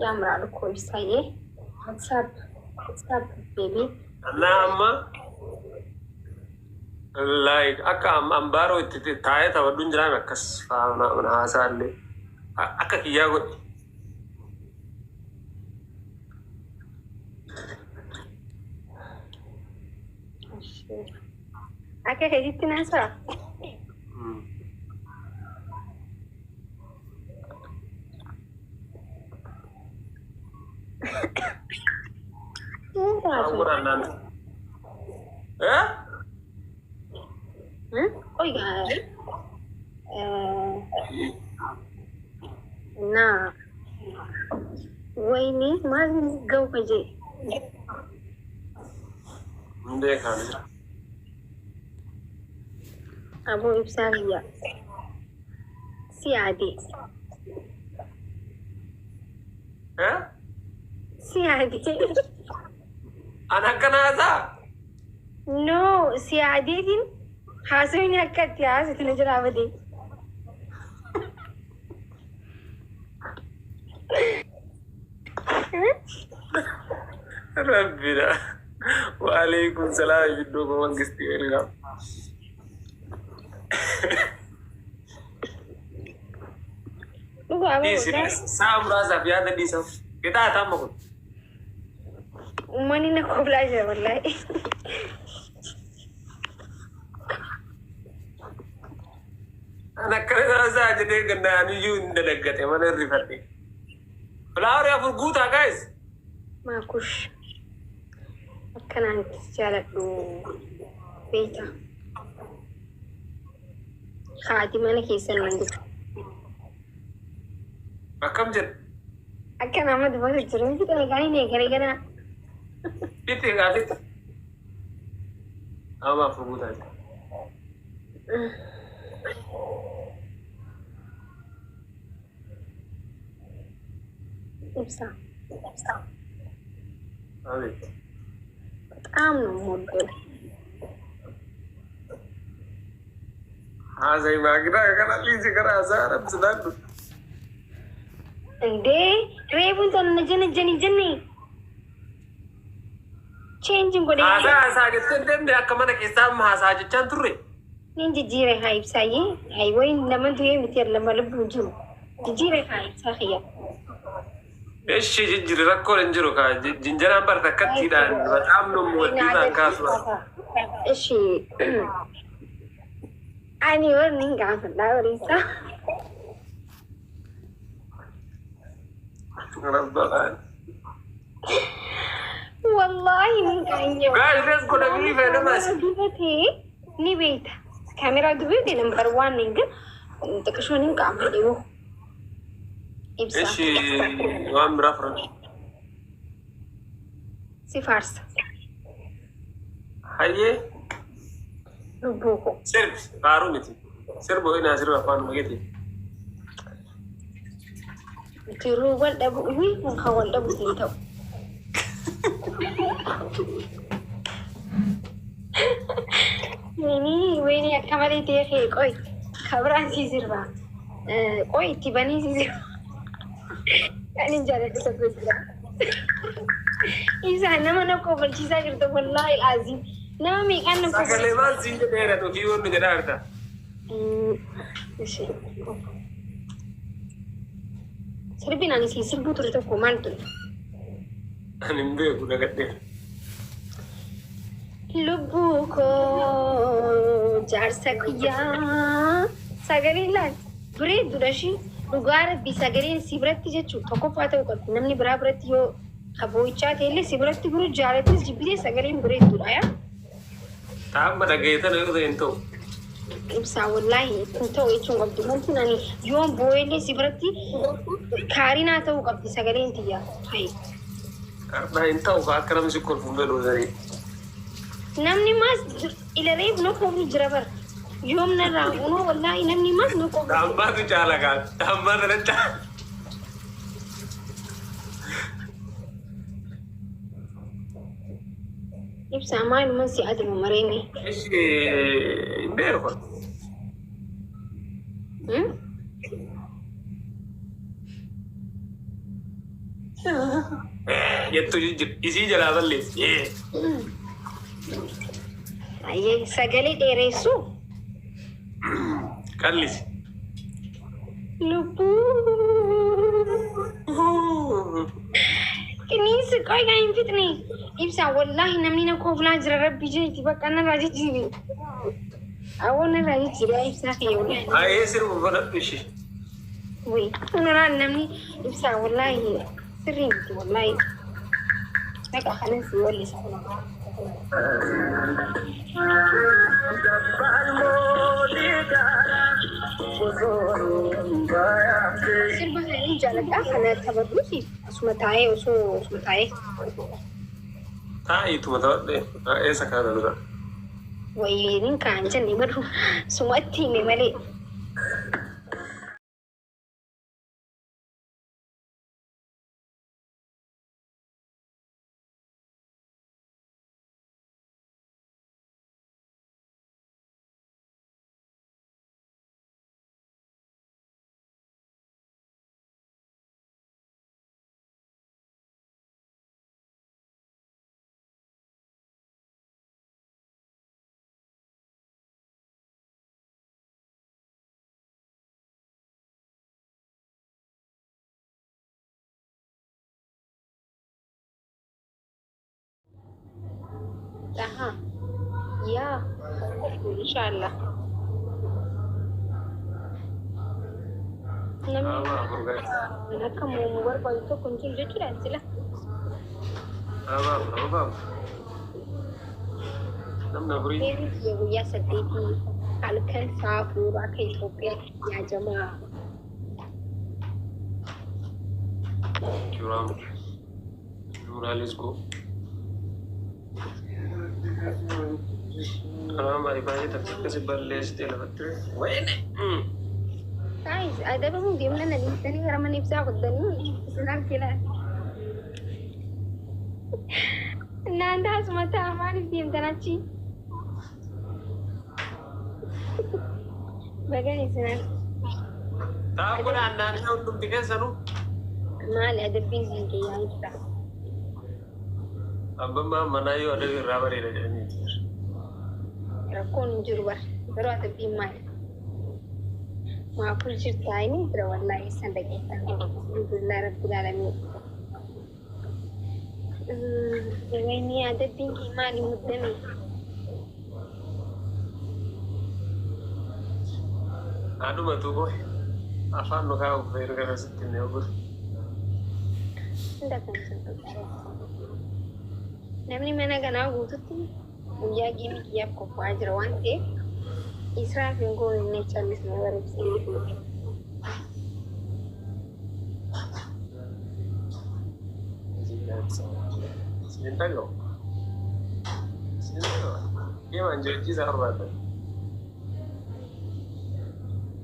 ያምራል እኮ ይሳዬ። What's up, what's up baby? Annaa amma like akka ambaaroo itti taa'ee taphadhu hin jiraame akkas faana haasaa illee akka kiyyaa godhi. Akka keetitti naasaa? Waan godhaan naan. Eh? ቆይ እና ወይኔ maal ga'u kajee Hin beekaan jira. Aboo ibsaa kiyya si yaade. Eh? Si yaade. An akkana haasaa? No, si yaadeetiin haasawni akka itti haasatu na jalaa bade. Rabbina. Waalaikum salaam iddoo mangistii welcome. Dhugaa aboo. Dhiisi, sa'a muraasaaf yaada dhiisaaf. Qixaa amma kun. Uummanni na koblaa jira wallaahi. An akkana haasaa jedhee gannaan iyyuu hin dalaggate mana hirrifadhe. Flower afur guutaa, guys. Maakush akkanaan itti jaaladhu beeyta. Haati mana keessan nan jiru. Akkam jedha? Akka nama dubbatu jiru miti dhagaanii eegale gana. Fitti egaa, fitti. Amma afur guutaa jira. Ibsa. Abeet. በጣም ነው የምወደው። Haasa'ii maaginaa kana liisi gara haasaa arabsilaadhu. እንዴ reefuun tana jana jenne change godhe. Haasaa haasaa jettee deemne akka mana keessaa amma haasaa jechaan turre. Nin jijjiire haa ibsaayyee haa wayin nama du'ee miti, lama lubbuun jiru jijjiire haa ibsaa kiyya. Eshi, jijjiiri, rakkoon hin jiru kaa jinjanaan bar takkattiidhaan በጣም ነው የምወድህ kaasu. እሺ, ani warri hin gaafadhaa bariisa. Rabbaan. Wallaahi nin qaanyoo. Guys, let's go namni fayyadamas. Dubatee ni beekta. Kaameraa dubate number one ግን xiqqishoo nin qaafadhe hoo. Ibsa. Eshi, waan biraa fudhadhu. Si faarsa. Hayyee. Lubbuu koo. Sirbi faaruu miti. Sirba ho'inaa sirba afaan mageeti. Jiruu wal dhabu kun kan wal dhabu hin ta'u. Wayni wayni akka malee ta'e kee qoy kabiraan si sirba. Qoy itti banii si sirba. Kan hin jaalladhu tokko jira. Ibsaa, nama na kofalchiisaa jirtu wallaahi aziim. Nama meeqaan na Sagalee maal siin jedheera tokkii wanni jedhaa jirta. Ishi. Sirbiin ani si sirbuu ture tokko maal ture? Ani hin beeku, dagadhee. Lubbuu koo jaarsa kiyyaa sagaleen laal bareedduudha ishii. Dhugaa rabbi, sagaleen si biratti jechuun tokkoffaa ta'uu qabdi. Namni biraa biratti yoo kaboo'ichaa ta'ellee si biratti garuu jaalattis jibbitee sagaleen bareedduudha yaa. Taa'amma dhagayeetan yoo ta'e hin ta'u. Ibsaa, wallaahi hin ta'u jechuun qabdu. Wanti ani yoon boo'ellee si biratti kaarinaa ta'uu qabdi sagaleen tiyyaa. Hayi. Har'aa hin ta'u akka namni si kolfuun fedhu sanii. Namni maas ilareef na koofnu jira bara. Yoom narraa unoo wallaahi namni maas na koofnu. Taammaatu caala kaa. Taammaa sana caala. Ibsaa, maaluman si adama mareeme. Ishi, hin beeku. Jettu jijjiir isii jalaa balleessi. Ayyee sagalee dheeressuu. Qallisi. Lubbuu. Qineensi qoy kan hin fixne. Ibsaa wallaahi namni na kooflaa jira rabbi jeeti bakka narraa jijjiiri. Awwa narraa jijjiiri ibsaa kiyya wallaahi. Ayee sirbu baladhu ishee. Wai nuraan namni ibsaa wallaahi sirrii miti wallaahi. Dhaqa kanan si wallisa kuna. Sirba kana ni jaaladha kana taphadhuufi asuma taa'ee osoo osuma taa'ee. Taa'iituma taphadhee eessa kaana dura. Wayii kaan jenne barru sumatti hime malee. Aha. Yaa. Inshallah. Namni akka moomu barbaadu tokko hin jiru jechuudha sila. Namni afurii. Beerri kiyya guyyaa 8 halkan sa'a 4 akka Itoophiyaatti yaa jamaa. Juraa. Juraa let's go. Kanaaf baay'ee takka akkasi balleessitee lafatti. Wayne. Guys, adaba mun deemna na dhiistanii gara mana ibsaa qottanii isin argina. Naanta asuma ta'a maaliif deemtan achi? Bagan isin arge. Ta'a kun naannoo hundumti keessanuu. Maali adabbiin isin kiyyaa ibsaa? Abbaan manaa yoo adabi irraa bareeda jedhanii. Rakkoon hin jiru bara. Garuu adabbiin maali? Maafur jirtaa inni jira wallaahi san dhaggeeffatan. Alhamdulillah rabbil aalamiin. Wayni adabbiin kee maali muddame? Adumatu qoy afaan nu kaa'uuf fayyadu kana sitti himee ogutu. Hunda kan sun Namni mana kanaa guututti guyyaa geemii kiyyaaf qophaa'aa jira waan ta'eef israaf hin goone inni callisnee barreessine. Siin dhaga'u. Siin dhaga'u. Geemaan jechiisa barbaaddan.